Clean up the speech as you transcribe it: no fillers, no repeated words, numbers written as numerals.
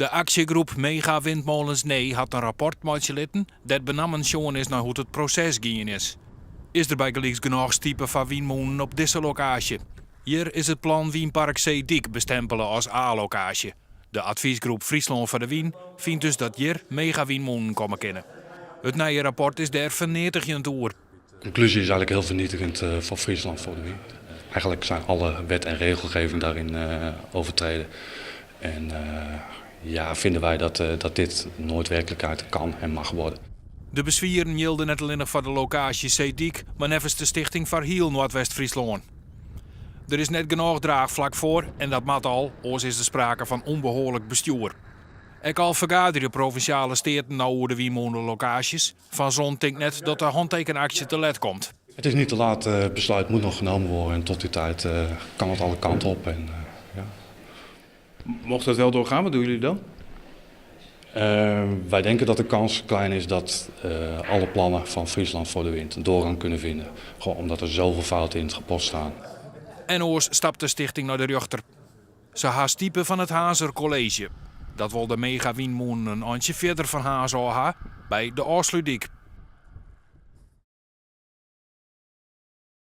De aksjegroep Mega Windmolens Nee hat in rapport meitsje litten dêr't benammen sjoen is nei hoe't it proses gien is. Is der bygelyks genôch stipe foar wynmûnen op dizze lokaasje? Hjir is it plan Wynpark Seedyk bestempele as A-lokaasje. De advysgroep Fryslân foar de Wyn fynt dus dat hjir megawynmûnen komme kinne. It nije rapport is dêr ferneatigjend oer. De konklúzje is eigenlik hiel fernietigend foar Fryslân foar de Wyn. Eigenlik zijn alle wet en regelgeving daarin overtreden. En ja, vinden wij dat dit nooit werkelijkheid kan en mag worden. De beswieren jilde net allinnich foar de lokaasje Seedyk, mar neffens de stichting foar hiel Noardwest-Fryslân. Der is net genôch draachflak foar en dat moat al, oars is der sprake fan ûnbehoarlik bestjoer. Ek al fergaderje provinsjale steaten no oer de wynmûnelokaasjes, Van Zon tinkt net dat de hantekenaksje te let komt. Het is niet te laat, het besluit moet nog genomen worden en tot die tijd kan het alle kanten op. En, ja. Mocht dat wel doorgaan, wat doen jullie dan? Wij denken dat de kans klein is dat alle plannen van Friesland voor de Wind doorgang kunnen vinden. Gewoon omdat er zoveel fouten in het rapport staan. En oars stapt de stichting nei de rjochter. Se ha stipe fan it Harnzer Kolleezje. Dat wol de megawynmûnen in eintsje fierder fan Harns ôf ha, by de Ofslútdyk.